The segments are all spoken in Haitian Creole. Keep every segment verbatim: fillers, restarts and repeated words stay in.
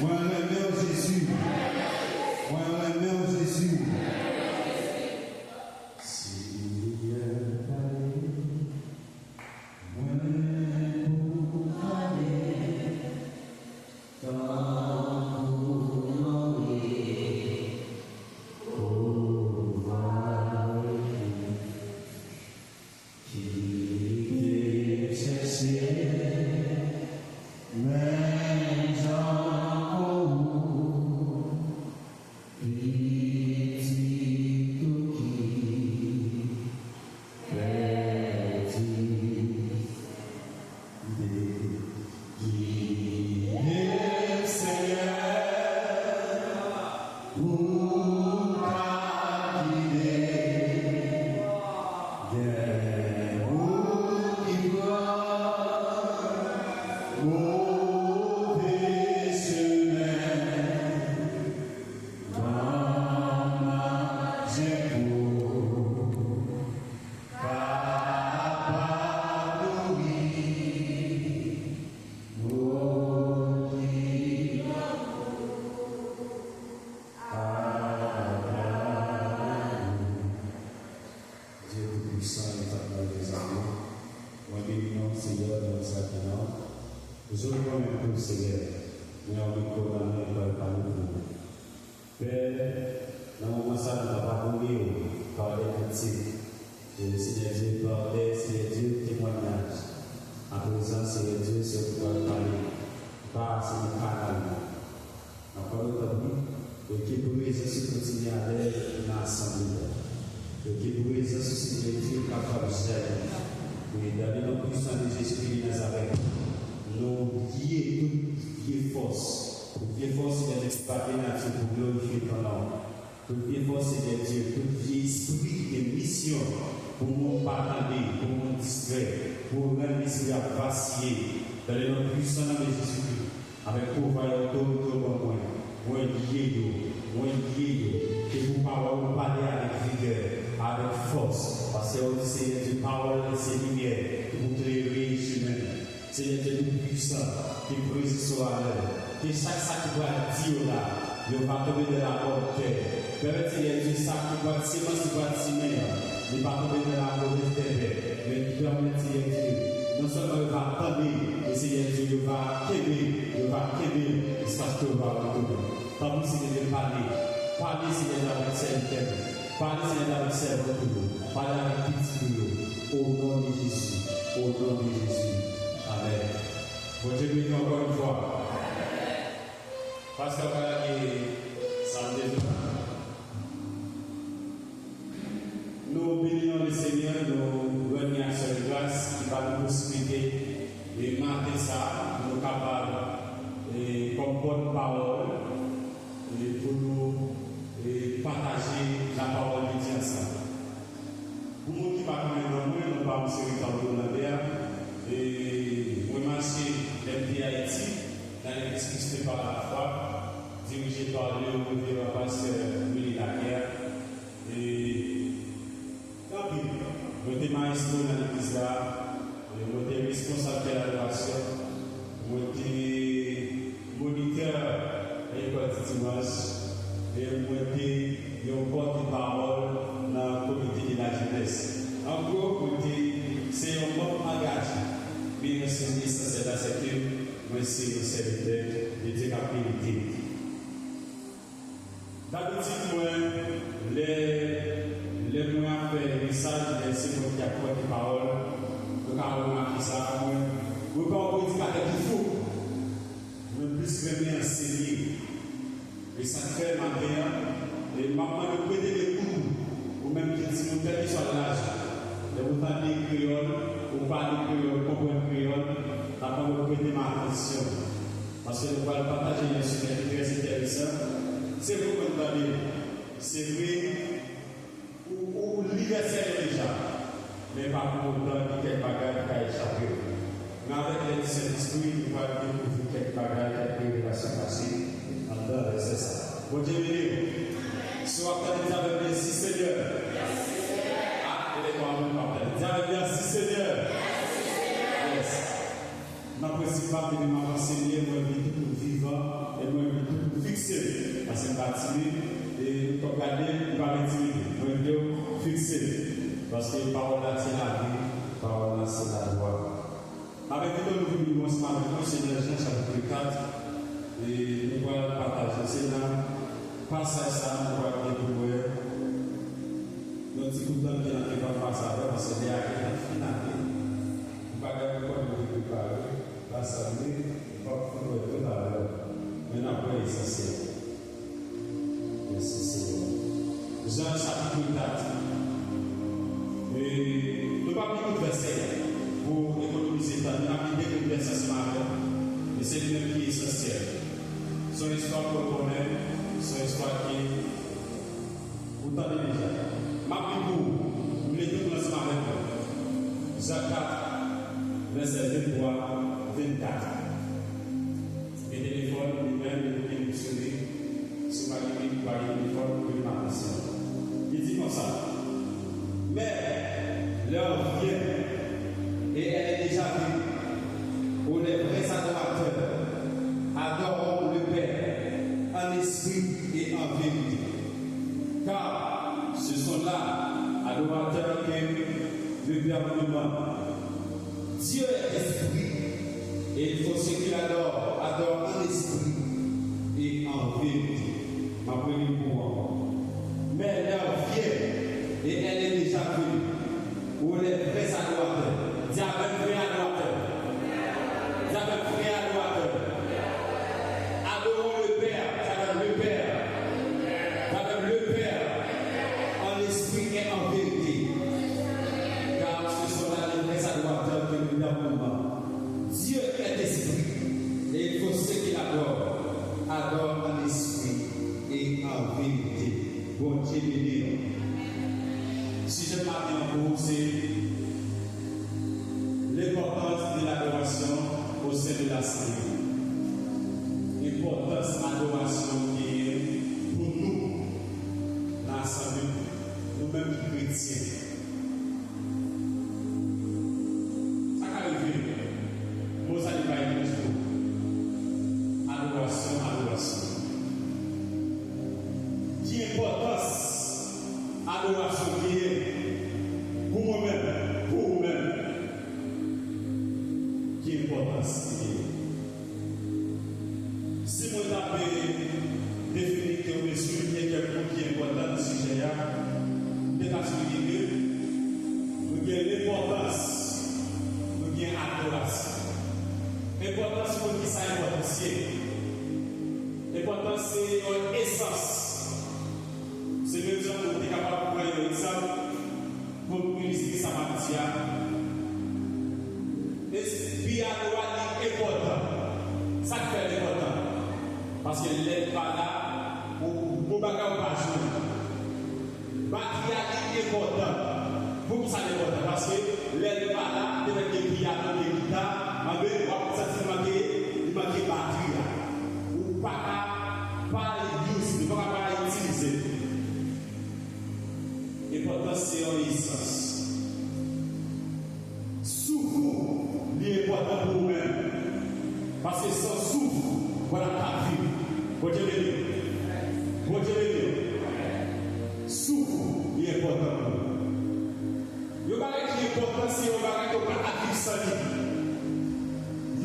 Mwen renmen w, Jezi. Mwen renmen w, Jezi. Senyè, pale. Mwen pou pale. Tankou Noye, ou va rete. Ki te chèche menm jan kò ou, pitit ou ki pèdi. Gide, Senyè, pou w ka gide. Gen moun ki pran move chemen, ban m manje pou kapab nouri moun ki nan Dye Toupisan, Etènèl dèzame, mwen beni non w, Senyè, nan sa ki nan. Jodi mwen menm tou, Senyè, mwen anvi konnen mwen pral pale pou ou. Pè, nan moman sa, nou t ap adore w pa de kantik. E Senyè Dye, pa de, Senyè Dye, temwayaj. Aprezan, Senyè Dye, se ou ki pral pale. Pa se nan kanal, non. Nan pale w, tanpri, e ke prezans ou kontinye alèz nan asanble a. E ke prezans ou, Senyè Dye, kapab jayi. E dan le non pwisan de Jezikri de Nazarèt, nou lye tout vye fòs, tout vye fòs, Senyè Dye, ki pa de nati pou glorifye ton non. Tout vye fòs, Senyè Dye, tout vye espri ki gen misyon pou moun pa tande, pou moun distrè, pou rann lespri a vasiye, dan le non pwisan nan men Jezikri, avèk pouvwa e otorite ou ban mwen, mwen lye yo, mwen lye yo, ke pou pawòl ou pale avèk vigè, avèk fòs, paske ou di, Senyè Dye, pawòl se limyè ki pou klere chemen. Senyè Dye Toupisan, ke prezans ou alèz, ke chak sa ki pral di yo la, yo pa tonbe nan lamòtè. Pèmèt, Senyè Dye, sa ki pral, semans ki pral simen an, li pa tonbe nan lamove tè, men pèmèt, Senyè Dye, non sèlman yo va tande, men Senyè Dye, yo va kenbe, yo va kenbe, jiskaske yo va retounen. Tanpri, Senyè Dye, pale, pale, Senyè Dye, avèk sèvitè. Pale, Senyè, avèk sèvant ou yo. Pale avèk pitit ou yo. O non de Jezi. O non de Jezi. Amèn. Bondye beni w ankò yon fwa. Pastè, w ka lage sa m te di w la. Nou beni non Lesenyè, nou rann li aksyon de gras ki ba nou posiblite, e maten sa a, pou nou kapab, e kòm pòt pawòl, e pou nou, e pataje lapawòl de Dye ansanm. Pou moun ki pa konnen non mwen, non pa m se Ricardo Lambert, e mwen mache lè m te Ayiti, nan legliz Christ par la foi, dirije pa le reveran pastè Willy Laguerre. E, tanpri, mwen te mayestwo nan legliz la, e mwen te responsab kè adorasyon, mwen te monitè lekòl di dimanch, e mwen te yon pòtepawòl nan komite de la jenès. An gwo, mwen te se yon manm angaje, men yon sèl esansyèl la, se ke mwen se yon sèvitè de Dye k ap milite. Dabitid, mwen, lè, lè mwen ap fè mesaj, lè se mwen ki ap pòte pawòl, nou ka remake sa, mwen, mwen pa yon predikatè ki fou. Mwen plis renmen ansenye. E sa k fè maten an, e m ap mande w prete men kout ou, ou menm ki timoun, kèlkeswa laj ou. Lè ou tande kreyòl, ou pale kreyòl, ou konprann kreyòl, n ap mande w prete men atansyon. Paske nou pral pataje yon sijè ki trè enteresan. Se vre, mwen tande, se vre, ou, ou, ou li vèsè yo deja, men pa pou otan gen kèk bagay ki ka echape w. Men avèk lèd di Sentespri, nou pral dekouvri kèk bagay, kèk revelasyon kache anndan vèsè sa a. Bondye beni w. Si w ap tande, di avè m, mèsi Senyè. A, e lè w ap tande, di avè m, mèsi Senyè. Yes. Nan prensip pa m, depi m ap ansenye, mwen vle tout moun vivan, e mwen E nou t ap gade, nou p ap entimide. Mwen, yo fikse. Paske pawòl la se lavi, pawòl la se lajwa. M ap envite w nou vin nou ansanm avèk mwen, se nan Jan chapit kat, e nou pral pataje. Se nan pasaj sa a nou pral gen pou wè yon ti bout tan ki nan ke m ap pase avè w, paske lè a gentan fin ale. Yon bagay mwen konnen nou te prepare, rasanble, nou p ap fin wè totalè, men n ap wè esansyèl. Mèsi, Senyè. Jan chapit kat. E nou p ap li tout vèsè pou ekonomize tan. Nou ap li de bout vèsè ansanm avè w. E se li menm ki esansyèl. Se yon istwa ke w konnen, se yon istwa ke ou tande deja. M ap li pou ou. M vle tout moun ansanm avèk mwen. Jan kat, vèsè venntwa, vennkat. Gen telefòn, li menm, li menm, li menm, li menm. Si w pa gen, ou pa gen telefòn, ou gen aplikasyon. Li di konsa, mais l'heure vient, et elle est déjà venue, où les vrais adorateurs adoreront le Père en esprit et en vérité. Car ce sont là adorateurs que le Père demande. Dieu est esprit, et il faut ceux qui l'adorent adorent en esprit et en vérité. M ap reli pou ou ankò. Mais l'heure vient, et elle est déjà venue, où les vrais adorateurs, di avè m, vrè adoratè, di avè m, vrè adoratè, adoreront le Père, di avè m, le Père, di avè m, le Père, en esprit et en vérité. Car ce sont là les vrais adorateurs que le Père demande. Dieu est esprit, et il faut ceux qui l'adorent adorent en esprit et en vérité. Bondye beni nou. Sijè maten an pou ou se l'importance de l'adoration au sein de l'assemblée. Enpòtans adorasyon genyen pou nou nan asanble, nou menm ki kretyen. Sa ka rive, mo sa li bay Kris tou. Adorasyon, adorasyon. Ki enpòtans adorasyon genyen pou mwen menm, pou ou menm? Ki enpòtans li genyen? Si mwen t ap defini ke oubyen soulinye kèk mo ki enpòtan nan sijè a, m te ka soulinye ke nou gen lenpòtans, nou gen adorasyon. Enpòtans, pou kisa enpòtans ye? Enpòtans se yon esans. Se menm jan nou te kapab pran yon egzanp pou nou ilistre sa m ap di a. Piyano a, li enpòtan. Sa k fè l enpòtan? Paske lè l pa la, ou, ou, gon bagay ou pa jwenn. Batri a, li enpòtan. Poukisa l enpòtan? Paske lè l pa la, petèt gen piyano, gen gita, anben w ap santi l manke, li manke batri a. Ou pa ka pa use li, ou pa ka pa itilize l. Enpòtans se yon esans. Souf ou, li enpòtan pou ou menm. Paske san souf, ou pa t ap ka viv. Bondye beni w. Bondye beni w. Souf ou, li enpòtan pou ou. Yon bagay ki enpòtan, se yon bagay ke w pa ka viv san li.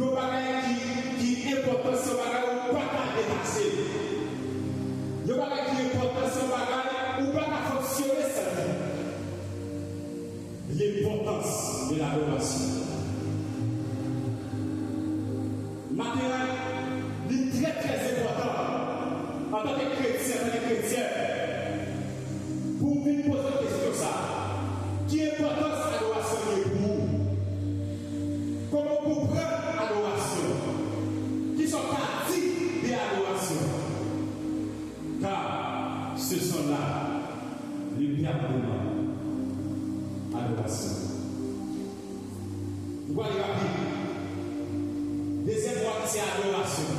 Yon bagay ki, ki enpòtan, se yon bagay ou pa ka detache. Yon bagay ki enpòtan, se yon bagay ou pa ka fonksyone san li. L'importance de l'adoration. Maten an, li trè, trè enpòtan, antanke kretyen, antanke kretyèn, pou w vin poze kesyon sa a, ki enpòtans adorasyon gen pou ou? Kòman w konprann adorasyon? Kisa w ka di de adorasyon? Car ce sont là le Père demande adoration. Nou pral rapid. Dezyèm mo a ki se adorasyon.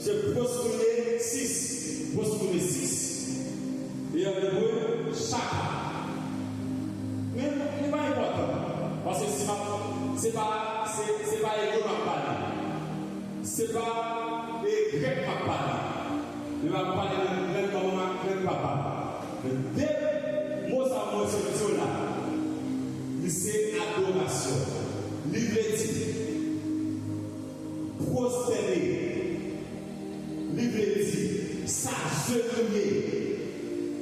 Se pwostounen sis. Pwostounen sis. E an ebre, chaka. Men, li pa enpòtan. Paske si m ap, se pa, se, se pa ebre m ap pale. Se pa, e, grèk m ap pale. Men m ap pale nan grann manman m ak grann papa m. Men de mo sa mwen sot di yo la, li se adorasyon. Li vle di pwostène. Li vle di sa jenouye.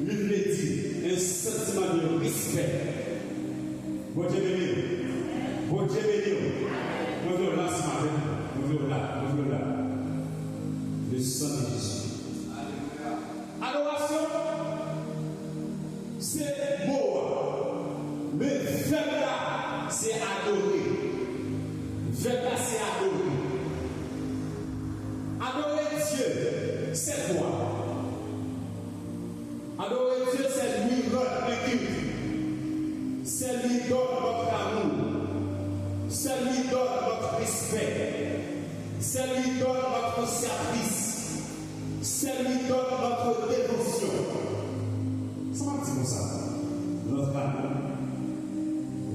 Li vle di yon santiman de respè. Bondye beni w. Bondye beni w. Mwen vle w la se maten. Mwen vle w la. Mwen vle w la. Le sang de Jésus. Adorasyon, se mo a. Men vèb la, se adore. Vèb la, se adore. Adorer Dieu, c'est quoi? Adorer Dieu, c'est lui rendre un culte. C'est lui donner notre amour. C'est lui donner notre respect. C'est lui donner notre service. C'est lui donner notre dévotion. Sa pa di konsa. Notre amour,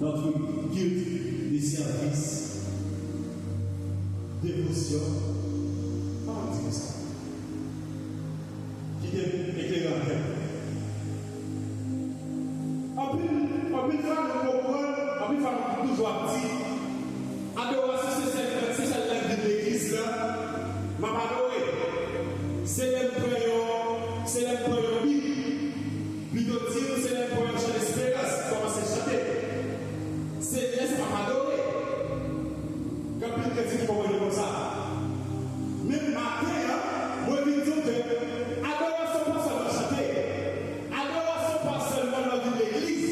notre culte de service, dévotion. Sa pa di konsa. Kite m eklere anpil. Anpil, anpil fwa nou konprann, anpil fwa nou toujou ap di, adorasyon se sèl, se sèl lè m vin legliz la, m ap adore. Se lè m pran yon, se lè m pran yon bib, plito di m se lè m pran yon chan esperans, m kòmanse chante. Se lè sa m ap adore. Gen anpil kretyen ki konprann li konsa. Men maten an, mwen vin di w ke adorasyon pa sèlman chante. Adorasyon pa sèlman nan vin legliz.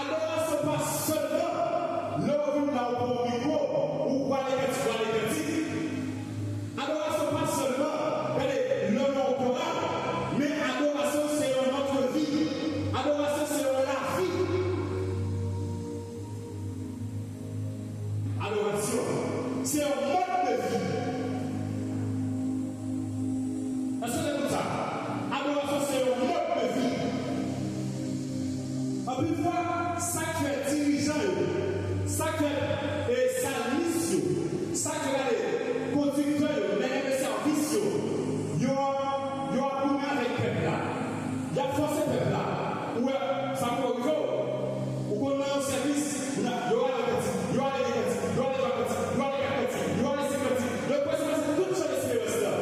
Adorasyon pa sèlman lè w vin la ou pran yon mikwo, ou pwale kantik, pwale kantik. Adorasyon pa sèlman, gade, lè w nan yon koral, men adorasyon se yon mòd de vi. Adorasyon se yon lavi. Adorasyon, se yon mòd de vi. Èske w te konn sa? Adorasyon, se yon mòd de vi. Anpil fwa, sa k fè dirijan yo, sa k fè, e, salmis yo, sa k fè, gade, kondiktè yo, nèg de sèvis yo, yo, yo ap goumen avèk pèp la. Y ap fòse pèp la. Ou wè, sa poko rive w. Ou konn nan yon sèvis, moun ap, yo rale kantik, yo rale de kantik, yo rale twa kantik, yo rale kat kantik, yo rale senk kantik, yo prèske pase tout chan esperans la.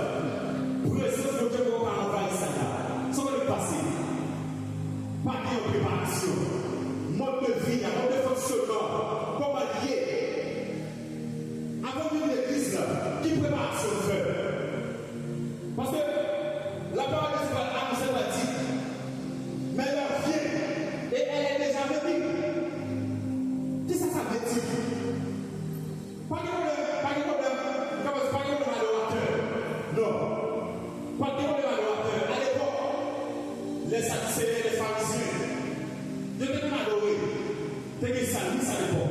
Prezans Bondye poko ka anvayi sal la. Sa w wè k pase? Pa gen yon preparasyon. Mòd de vi a, mòd de fonksyonman, kòman l ye? Avan w vin legliz la, ki preparasyon w fè? Paske la parole de Dieu va annoncer, va dire, mais l'heure vient et elle est déjà venue. Kisa sa vle di? Pa gen pwoblèm, pa gen pwoblèm, m ka di pa gen pwoblèm adoratè. Non. Pa gen pwoblèm adoratè. Alepòk, lè Sadiseyen, lè Farizyen, yo te konn adore. Te gen salmis alepòk.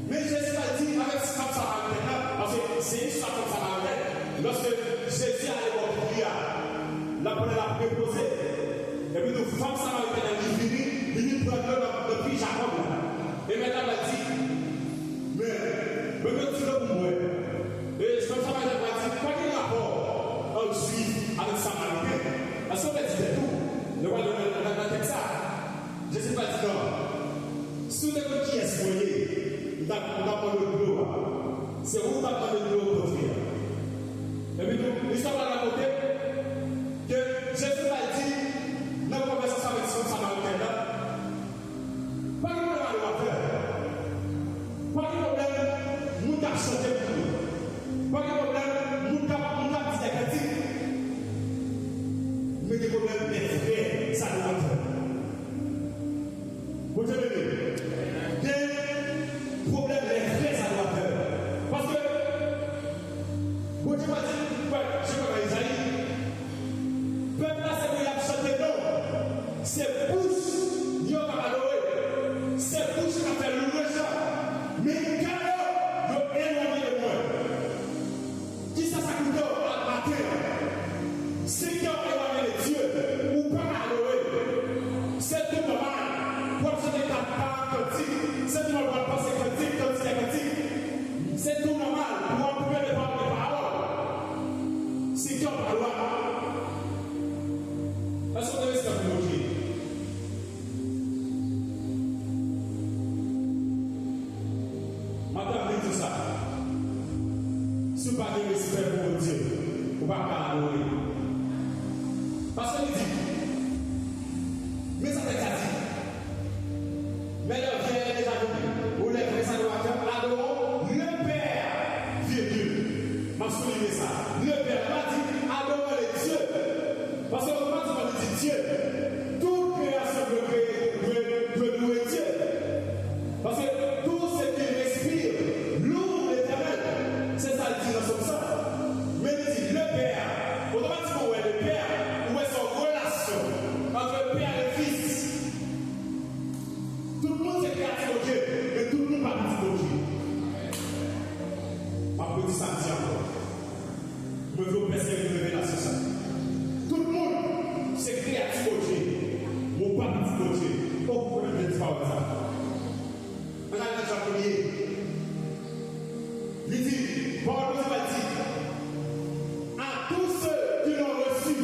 Men Jezi pral di avèk fanm samaritèn nan, paske se istwa fanm samaritèn, lòske Jezi ale bò pit li a, l ap pale, l ap repoze. Epi tou, fanm samaritèn nan, li vini, li vin pran dlo nan, nan pye Jakòb la. E mèt la pral di, men, men dlo pou m bwè. E fanm samaritèn pral di, pa gen rapò ant Jwif avèk Samariten. Èske w pèdi tèt ou? Nou pral nan, nan, nan tèks sa. Jezi pa di non. Si w te konn kiyès mwen ye, m t ap, m t ap mande w dlo a. Se ou k t ap mande dlo okontrè. Epi tou, istwa pa rakonte ke Jezi pa di nan konvèsasyon avèk fanm samaritèn nan, pa gen pwoblèm adoratè. Pa gen pwoblèm moun k ap chante pou nou. Pa gen pwoblèm moun k ap, moun k ap di de kantik. Men gen pwoblèm lè vrè adoratè. Bondye beni. Gen pwoblèm lè vrè adoratè. Paske Bondye pa di, wè, se pa nan Izayi, Si w pa gen respè pou Bondye, ou p ap ka adore. Paske li di, men sa tèks la di, mais leurs vieux aient déjà compris, ou les vrais adorateurs adoreront le Père, virgule. M ap souliye sa. Le Père, li pa di adorons les dieux. Paske otomatikman li di Dye. Tout kreyasyon dwe kreye, dwe, dwe louwe Dye. Paske tout ce qui respire loue l'Éternel. Se sa l di nan sòm sa. Men li di le Père. Otomatikman ou wè le Père, ou wè se yon relasyon ant le Père et le Fils. Tout moun se kreyati Bondye, men tout moun pa pitit Bondye. M ap redi sa m di ankò. Mwen vle w pèsevere nan revelasyon sa. Tout moun se kreyati Bondye, men w pa pitit Bondye. O, mwen menm, mwen di pawòl sa. Ann ale nan Jan premye. Li di, pawòl Bondye pa di, à tous ceux qui l'ont reçu,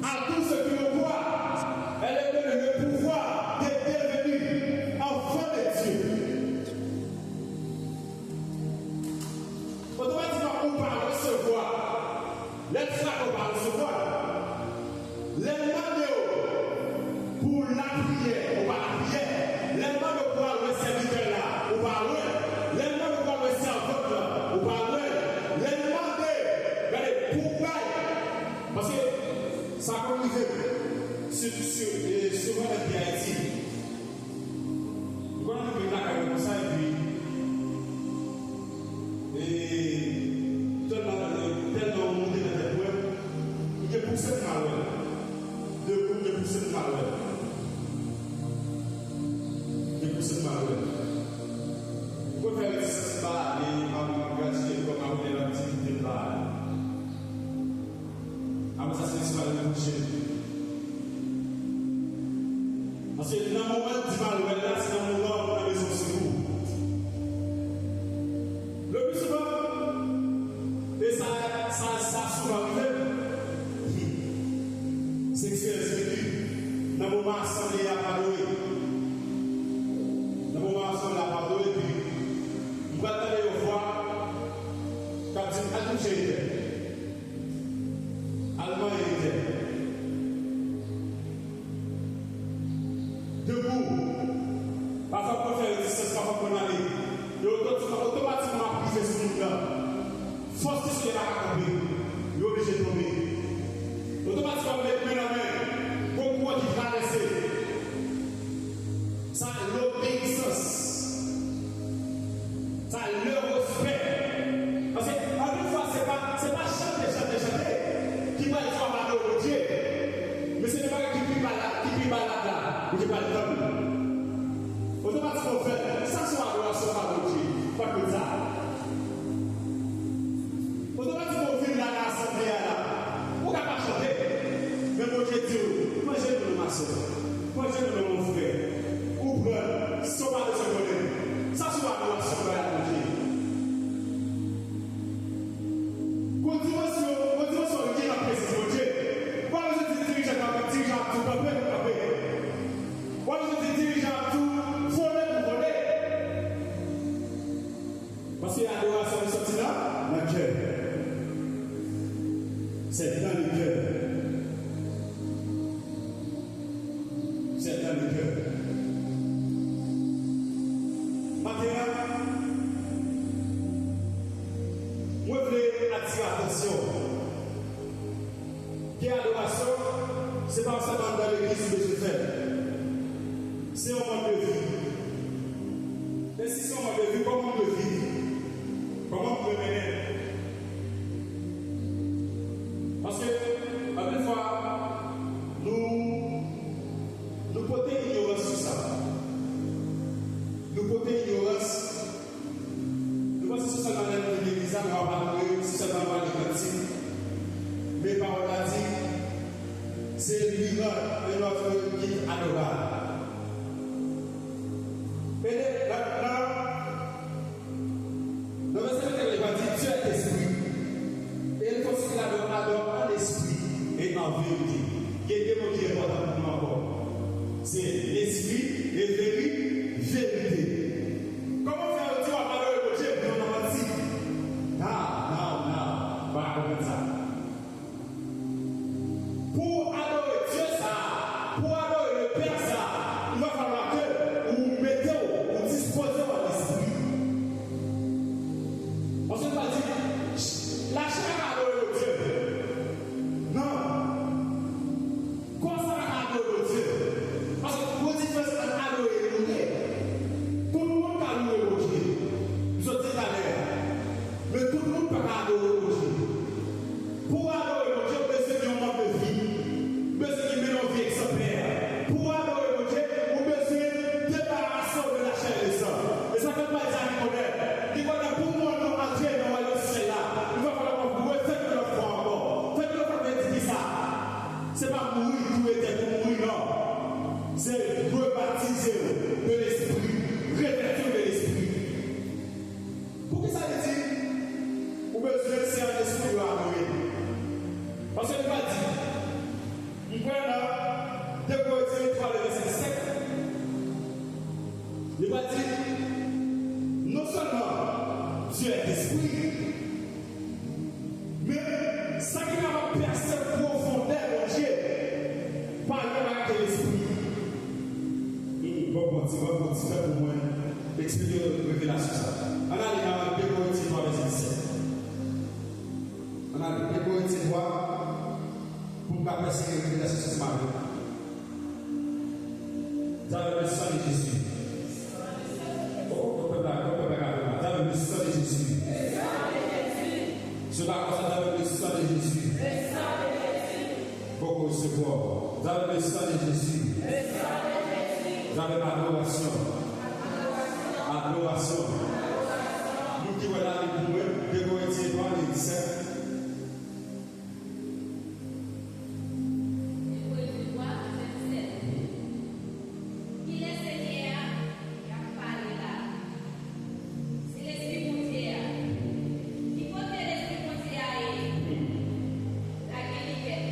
à tous ceux qui le croient, elle est donnée le pouvoir de devenir enfants de Dieu. Otomatikman, ou pa resevwa. Lè l frape, ou pa resevwa. Lè l mande w pou lapriyè, ou pa lapriyè. Lè l mande w pou al wè sèvitè la, ou pa wè l. Lè l mande w pou al wè sèvant la, ou pa wè l. Lè l mande, gade, pou bay. Paske sa konn rive, si, si, e, souvan nan peyi Ayiti, ou konn antre lakay ou konsa, epi, e, tèlman, tèlman ou moute nan tèt mwen, m gen pou sèt m al wè l. De kou, m gen pou sèt m al wè l. M gen pou sèt m al wè l. M konn fè retisans m pa ale, m ap gradye lekòl, m ap fè lòt aktivite, m pa ale. Apre sa, se espwa de pwochen. Paske nan moman l di m al wè l la, se nan moman ou nan bezwen sekou. Le pli souvan, e sa, sa, sa souvan rive m, se eksperyans veki. Nan moman asanble a ap adore, nan moman asanble a ap adore, epi m pral tande yon vwa k ap di m, "Al touche entèl." Al manyen entèl. Debout. Pafwa pou fè rezistans, pafwa pou n ale. Yo oto-, otomatikman ap rive sou moun nan. Fòs li sou li pa ka kanpe. Yo oblije tonbe. Otomatikman met men nan men. Gon kouran ki travèse. Sa lobeyisans. Sa le respè. Paske anpil fwa, se pa, se pa chante, chante, chante ki pral di w ap adore Bondye. Men se de bagay ki pi ba la, ki pi ba la, la, ou te pral tann. Otomatikman, ou fè l. Sa se yon adorasyon pa Bondye. Ou pa t konn sa? Otomatikman, ou vin la nan asanble a la. Ou ka pa chante, men Bondye di w, "Pran jenou non, ma sè. Pran jenou non, mon frè." Ou pran l, san w pa bezwen konnen. Sa se yon adorasyon bay a Bondye. Gon dimansyon, gon dimansyon li gen nan prezans Bondye. Ou pa bezwen di dirijan kanpe, dirijan ap di w kanpe, kanpe. Ou pa bezwen di dirijan ap di w vole pou vole. Paske adorasyon nou soti nan, nan kè. C'est dans le cœur. C'est dans le cœur. Maten an, mwen vle atire atansyon. Gen adorasyon, se pa sèlman anndan legliz ou bezwen fè l. Se yon mòd de vi. E si se yon mòd de vi, kòman m dwe viv? Kòman m dwe mennen? Paske, anpil fwa, nou, nou pote inyorans sou sa. Nou pote inyorans. Nou panse se sèlman lè nou vin legliz la, nou ap adore, se sèlman nou ap gen kantik. Men pawòl la di, se lui rendre un autre culte adorable. E nan, nan, nan vèsè vennkat la, li pa di, Dieu est esprit. Et il faut qu'il adore, adore en esprit et en vérité. Gen de mo ki enpòtan pou nou ankò. Se lespri e veri-, verite. Kòman fè yo di w ap adore Bondye epi w nan manti? Ah, nan Pou adore Dye sa a, pou adore Lepè sa a, il va falloir ke ou mete w, ou dispoze w an lespri. Paske nou pa di, lachè pa ka adore Bondye. Non. Kò sa pa ka adore Bondye. Paske gwo diferans ant adore e louwe. Tout moun ka louwe Bondye. M sot di talè a. Men tout moun pa ka adore Bondye. Pou w adore Bondye, ou bezwen gen yon mòd de vi. Ou bezwen gen mennen yon vi egzanplè. Pou w adore Bondye, ou bezwen debarase w de lachè e lesan. E sa fè m pral di a Nikodèm. Nikodèm, pou mòn nou antre nan wayòm syèl la, nou va falwa nou refèt yon lòt fwa ankò. Fèt yon lòt fwa vle di kisa? Se pa mouri, touye tèt ou, mouri, non. Se rebatize w de lespri, revèti w de lespri. Poukisa li di ou bezwen se an lespri yo adore? Paske li pa di, m kwè nan de Korentyen twa, le vèsè sèt. Li pa di, non sèlman Dieu est esprit, men sa ki kapab pèse pwofondè Bondye pa yon bagay ke lespri. Hmm, bon, bon, ti, bon, bon, ti, fè pou mwen eksplike revelasyon sa. Ann ale nan de Korentyen twa, vèsè disèt. Ann ale, de Korentyen twa, pou m ka pèse revelasyon sa maten. Dans le sang de Jésus. Oh, oh, pèp la, oh, pèp la, dans le sang de Jésus. Se pa konsa, dans le sang de Jésus. Boko resevwa. Dans le sang de Jésus. Dans adorasyon. Adorasyon. Nou ki wè la li pou mwen, de Korentyen twa, vèsè disèt. Kilè Senyè a k ap pale la? Se Lespri Bondye a. Ki kote Lespri Bondye a ye, la gen libète.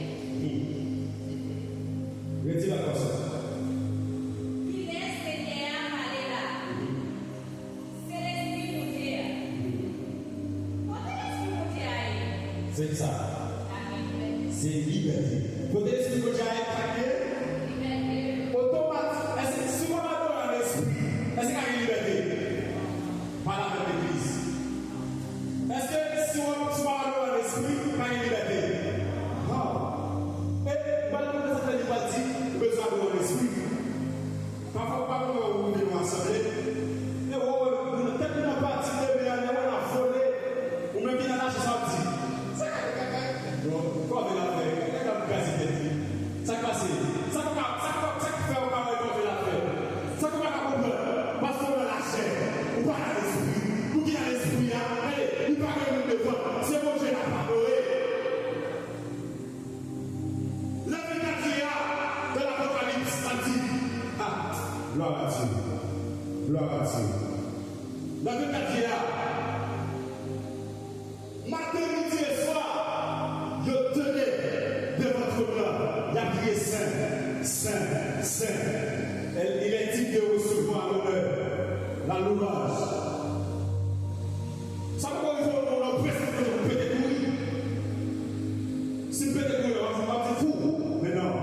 Redi la konsa. Kilè Senyè a pale la? Se Lespri Bondye a. Kote Lespri Bondye a ye? Se sa. Se libète. Kote Lespri Bondye a ye, ka gen libète. Otomatik, èske si w ap adore an lespri, èske ka gen libète? Pale avèk legliz. Èske si w ap, si w ap adore an lespri, ka gen libète? Non. E, Bib la, sa fè li pa di, ou bezwen adore an lespri. Pafwa, ou pa konn wè ou rive nan asanble, e ou wè moun tèt li nan pati, leve anlè, wè l ap vole, ou menm ki nan lachè, sa w ap di? Sa ka, ka, ka, bon, kòve l ap fè, nèg la ap kraze tèt li. Sa k pase? Sa k ka, sa k, sa k fè ou pa wè kòve l ap fè? Sa k ou pa ka konprann? Paske ou nan lachè, ou pa nan lespri. Ou ki nan lespri a, gade, li pa gen moun devan, se Bondye l ap adore. Lè Bib la di a, nan Apokalips, sa di, ah, gloire à Dieu, gloire à Dieu. Lè Bib la di a, maten, midi e swa, yo tande devan twòn nan, y ap kriye, sen, sen, sen. Il est digne de recevoir l'honneur, la louange. Sa poko rive w nan prens pou pete kouri. Si m pete kouri, w ap di, w ap di fou. Men non,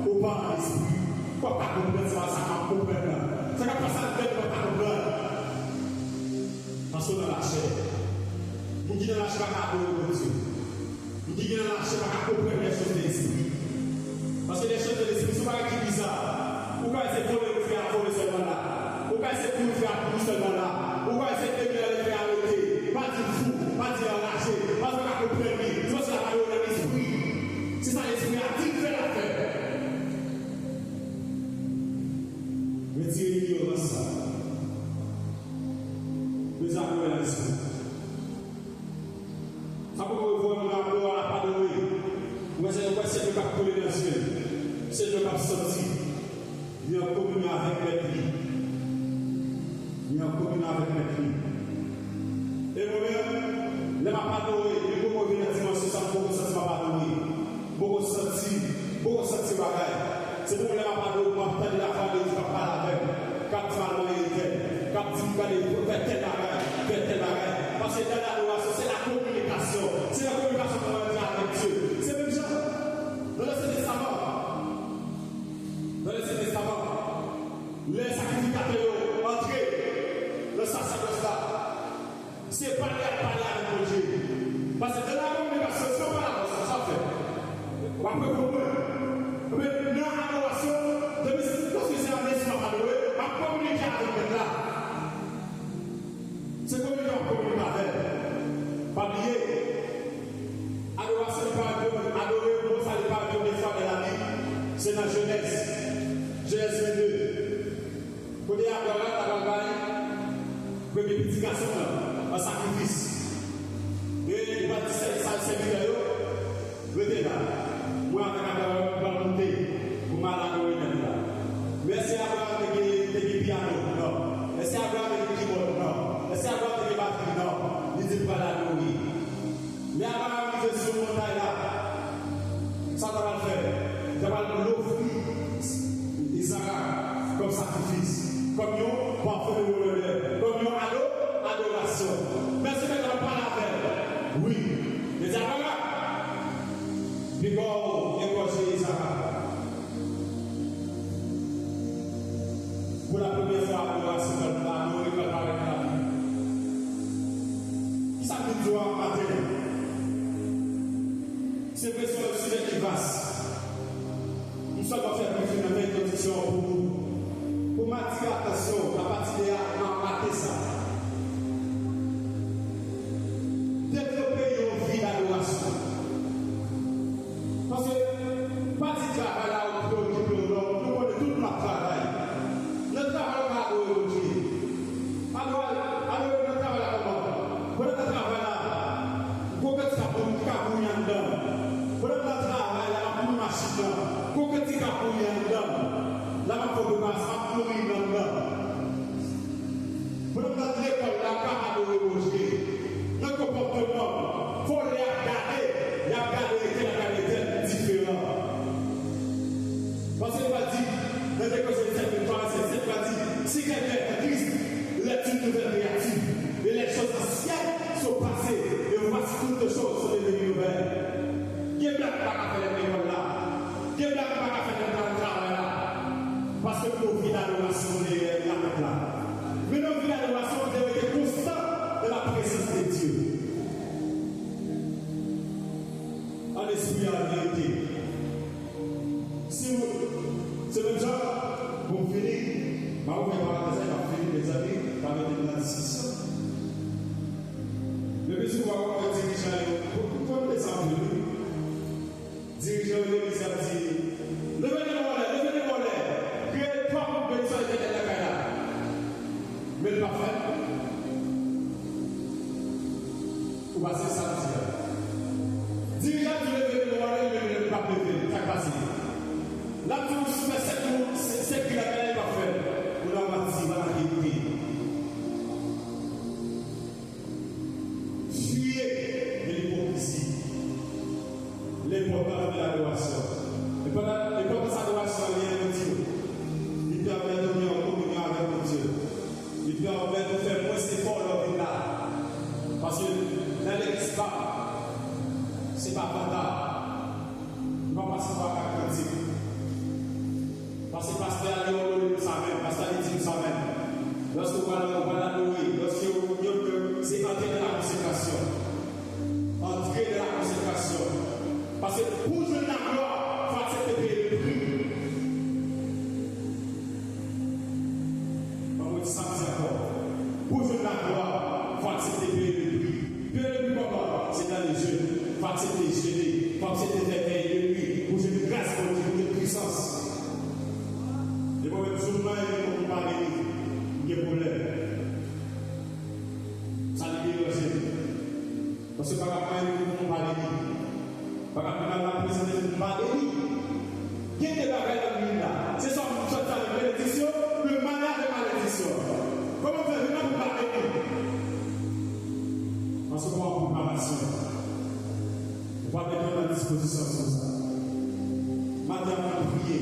ou pa an lespri. W ap pa konprann sa, sa m ap konprann nan. Sa k ap pase anndan w ap pa konprann. Paske w nan lachè. Moun ki nan lachè pa ka adore Bondye. Moun ki gen nan lachè pa ka konprann les choses de l'esprit. Paske les choses de l'esprit se yon bagay ki biza. Ou ka wè se vole ou fè ap vole sèlman la. Ou ka wè se kouri ou fè ap kouri sèlman la. Ou ka wè se demi ale fè arete. Pa di l fou, pa di l anraje, paske w ka konprann li. Se paske l ap adore nan lespri. Se sa lespri a di l fè l ap fè. Retire inyorans sa. Bezwen adore nan lespri. Sa poko rive w nan adore, ap adore. Ou wè se, ou wè se dlo k ap koule nan zye l. Se dlo k ap soti. Li an kominyon avèk mèt li. Li an kominyon avèk mèt li. E mwen menm, lè m ap adore, m poko rive nan dimansyon sa, m poko santi m ap adore. M poko santi, m poko santi bagay. Se pou lè m ap adore, m ap tande lavwa de Dye k ap pale avè m, k ap di m al manyen tèl, k ap di m gade, fè tèl bagay, fè tèl bagay. Paske nan ladorasyon, se la kominikasyon. Se nan kominikasyon pou mwen di Paske de la kominikasyon, se pa la fòs, sa fè. W ap reponn mwen. Men nan adorasyon, depi se, paske se an lespri w ap adore, w ap kominike avèk Mèt la. Se kominike w ap kominike avè l. Pa bliye, adorasyon li parèt, adore, mo sa li parèt premye fwa nan Labib, se nan Jenèz. Jenèz vennde. Kote Abraram ta pral bay premye pitit gason l lan an sakrifis. E li pral di sè-, sa-, sèvitè yo, "Rete la. Mwen avèk Abraram, nou pral monte pou m al adore Mèt la." Men èske Abraram te gen, te gen pyano? Non. Èske Abraram te gen kibòd? Non. Èske Abraram te gen batri? Non. Li di l pral adore. Lè Abraram rive sou montay la, sa l ta pral fè? Li ta pral ofri Izarak kòm sakrifis, kòm yon pafim de lodè, kòm yon ado-, adorasyon. Men se Mèt la pale avè l. Wi. Li di, "Abraram, pika w egòje Izarak." Pou la premyè fwa, adorasyon pral, adore pral parèt nan Labib. Kisa m vin di w a maten an? Se vre, se yon sijè ki vas. M sèlman fè briefing nan, fè entwodiksyon an pou nou, pou m atire atansyon w apati de a, nan maten sa. Devlope yon vi dadorasyon. Paske, pa di travay la ou preokipe w, non, nou konnen tout moun ap travay. Nan travay ou ka adore Bondye. Adore, adore nan travay la kòman? Pandan nan travay la, gon kantite ka bou-, ka bouyi anndan m. Pandan nan travay la, m ap lwe machin nan, gon kantite ka bouyi anndan m. La m ap fè preparasyon, m ap nouri nanm nan. Pandan m nan lekòl la, m ka adore Bondye. Nan konpòteman m, fò lè y ap gade, y ap gade etèn, y ap gade etèn diferan. Paske li pral di, nan de Korentyen sèt, vennntwa, vennsenk, li pral di, "Si quelqu'un est en Christ, il est une nouvelle créature. Et les choses anciennes sont passées, et voici toutes choses sont devenues nouvelles." Gen blag m pa ka fè nan lekòl la. Gen blag m pa ka fè nan travay la. Paske m gen yon vi dadorasyon dèyè Mèt la. Men yon vi dadorasyon dwe rete konstan dans la présence de Dieu. An lespri, an verite. Si w, se menm jan, pou m fini, m ap ouvè parantèz la, m ap fini, mezanmi, pa mete m nan diskisyon. Legliz ou pa wè dirijan yo, pou, pou konn de sa anpil, wi. Dirijan yo legliz ap di, "Leve de vòlè, leve de vòlè, kreye twa gwoup benediksyon etènèl nan kay la." Men l pa fè. Ou pa se sa l di a. Dirijan di leve de vòlè, men l pa leve, sa k pase? L ap di w fè sèt moun, sèt, sèt ki lakay la, li pa fè. Ou nan manti, ou nan verite. Fiye de lipokrizi. Lenpòtans de ladorasyon. Enpòtans, enpòtans adorasyon an, li enpòtan. Li pèmèt nou gen yon kominyon avèk Bondye. Li pèmèt nou fè mwens efò lè w vin la. Paske nan legliz pa m, se pa vanta. Nou pa pase twa kat kantik. Paske pastè a li òdone nou sa menm, pastè a li di nou sa menm. Lòske w pral, w pral adore, lòske w, w, w, se antre nan la konsekrasyon. Antre nan la konsekrasyon. Paske pou jwenn laglwa, fò aksepte peye le pri. Mwen di sa m di ankò. Pou jwenn laglwa, fò aksepte peye le pri. Peye le pri kòman? Se nan le jèn. Fò aksepte jene. Fò aksepte fè vèy de nwi. Pou jwenn gras Bondye, pou jwenn pwisans. E mwen menm, jou m nan, e pou m pa beni, m gen pwoblèm. Sa li deranje m. Paske pa ka fè anyen pou m pa beni. Pa ka vin al la prezante m pa beni. Gen de bagay nan Bib la. Se swa m sòti avèk benediksyon, men m ale avèk malediksyon. Kòman m fè vin la pou m pa beni? Paske w pa an preparasyon. Ou pa mete w nan dispozisyon pou sa. Maten an, mwen priye.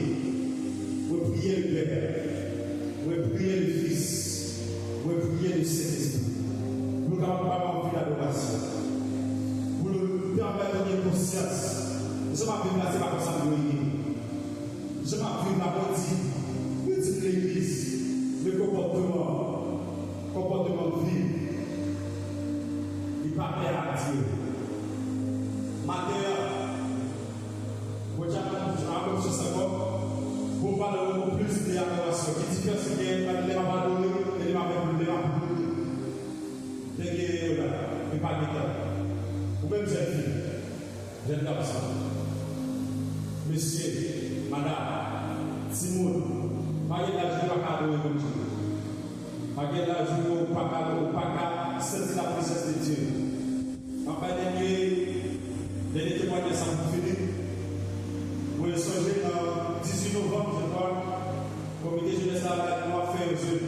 Mwen priye Lepè. Mwen priye Lefis. Mwen priye Lesentespri. Pou nou kapab ba w anpil adorasyon. Pou nou pèmèt nou gen konsyans. Jan m ap viv la, se pa konsa m dwe ye. Jan m ap viv la, mwen di, mwen di legliz, men konpòteman, konpòteman m viv, li pa pè a Dye. Plis de adorasyon. Ki diferans ki gen ant lè m ap adore e lè m ap, lè m ap louwe? Dènye yo la, yo pa gen tan. Ou menm jèn fi, jèn gason, mesye, madanm, timoun, pa gen laj ou pa ka adore Bondye. Pa gen laj ou pa ka, ou pa ka santi la présence de Dieu. M ap bay dènye, dènye temwanyaj sa pou fini. Mwen sonje nan dizuit novanm, je crois, komite jenès la avèk nou ap fè yon jèn.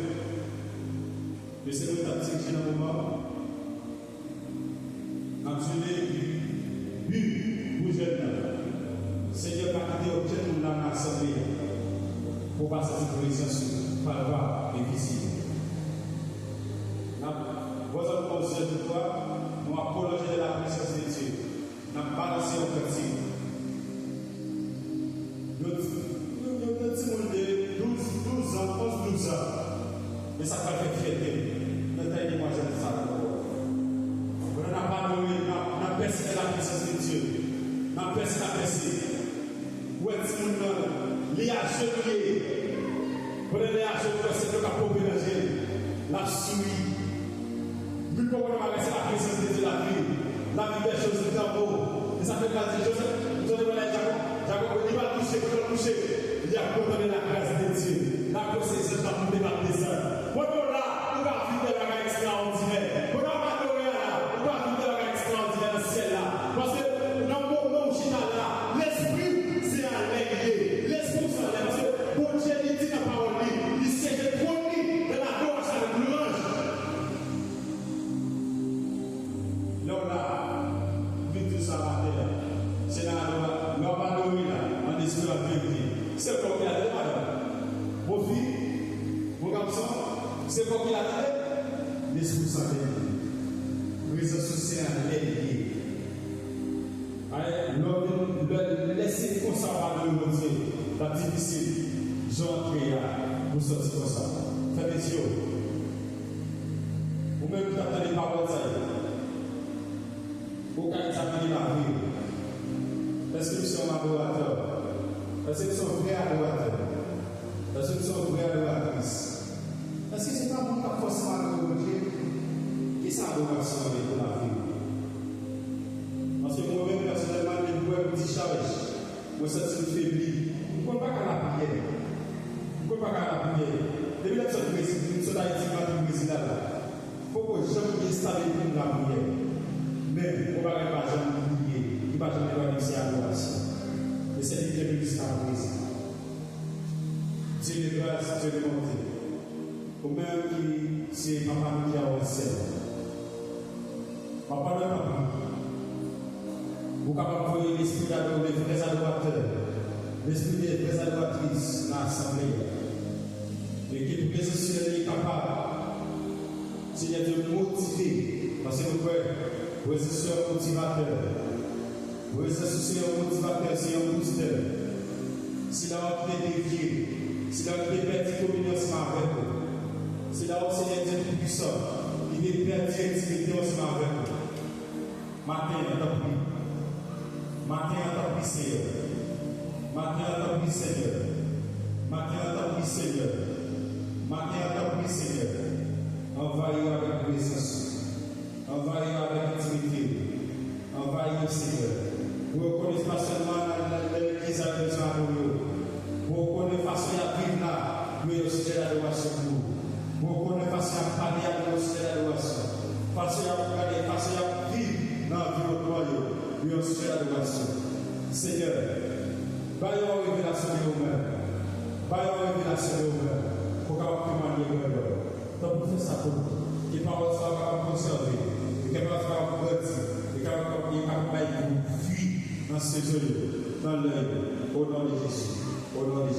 Mesye mwen t ap dirije nan moman an. N ap jene wi pou jèn nan. Senyè, pa kite okenn moun la nan asanble a pou w pa santi prezans ou palpab e vizib. N ap, vwazin, nou pa yon sèl toutfwa, nou ap pwolonje de la prezans de Dye. N ap balanse yon kantik. Yon, yon, yon, yon timoun de douz, douz an, onz, douz an. Men sa k pral fè fyète m nan tan demwazèl sa yo. Pandan n ap adore, n ap, n ap pèsevere la prezans de Dye. N ap pèse, n ap pèse. Ou wè timoun nan, li ajenouye. Pandan li ajenouye, se dlo k ap ponpe nan je l. L ap souri. Moun poko nan bagay, se la prezans de Dye l ap viv. L ap viv dè choz ki an wo. E sa fè l di Joseph, m sonje mwen la Jakòb, Jakòb, li pa touche, li pa touche. Li ap kontan de la gras de Dye. L ap wè se zanj k ap monte, k ap desann. Pandan w la, ou ka viv de bagay ekstraòdinè. Pandan w ap adore a la, ou ka viv de bagay ekstraòdinè nan syèl la. Paske nan moman w chita la, lespri w se anlè li ye. Lespri w se anlè. Paske Bondye li di nan pawòl li, li siyeje twòn li nan ladorasyon avèk lwanj. Lè w la, vin di sa maten an, se nan adora-, lè w ap adore la, an espri, an verite. Se kò w ki adore, madanm. Bon fi, bon gason, se kò w ki adore. Lespri w se anlè li ye. Prezans ou se anlè li ye. Ay, lè w vin, lè, lè se konsa w adore Bondye, l ap difisil jan w antre a pou w sòti konsa. Fèmen zye w. Ou menm ki t ap tande pawòl sa yo, ou ka egzamine lavi w. Èske w se yon adoratè? Èske w se yon vrè adoratè? Èske w se yon vrè adoratris? Èske se pa moun k ap fòse w adore Bondye? Kisa adorasyon an ye pou lavi w? Paske mwen menm, pèsonèlman, depi w wè m dichaj, mwen santi m febli. M konn pa ka lapriyè. M konn pa ka lapriyè. Depi lè m sot Brezil, m sot Ayiti, m antre Brezil la la. Poko janm enstale pou m lapriyè. Men, yon bagay m pa janm bliye, ki pa janm etwale m, se adorasyon. E se li ki kenbe m jiska prezan. Dye de gras, Dye de bonte. Ou menm ki se papa nou ki an syèl. Papa nou, tanpri, ou kapab voye lespri de vrè adoratè, lespri de vrè adoratris nan asanble a. E ke prezans li kapab, Senyè Dye, motive, paske nou kwè prezans ou se yon motivatè. Prezans ou se yon motivatè, se yon boustè. Sila w ki te devye, sila w ki te pèdi kominyon ansanm avèk ou. Sila w, Senyè Dye Toupisan, ki te pèdi entimite ansanm avèk ou. Maten an, tanpri. Maten an, tanpri, Senyè. Maten an, tanpri, Senyè. Maten an, tanpri, Senyè. Maten an, tanpri, Senyè. Anvayi yo avèk prezans ou. Anvayi yo avèk entimite. Anvayi yo, Senyè. Pou yo konnen se pa sèlman nan, nan, nan legliz la yo bezwen adore w. Pou yo konnen fason y ap viv la, yo yon sijè dadorasyon pou ou. Pou yo konnen fason y ap pale a, yo yon sijè dadorasyon. Fason y ap gade, fason y ap viv nan anviwònman yo, yo yon sijè dadorasyon. Senyè, ba yo yon revelasyon de ou menm. Ba yo yon revelasyon de ou menm. Pou w kapab temwaye grandè w. Tanpri fè sa pou nou. Ke pawòl sa yo kapab konsève. E ke pawòl sa yo kapab grandi. E ke pawòl sa yo kapab bay gou, vi nan sezon yo, nan lè yo. O non de Jezi. O non de Jezi.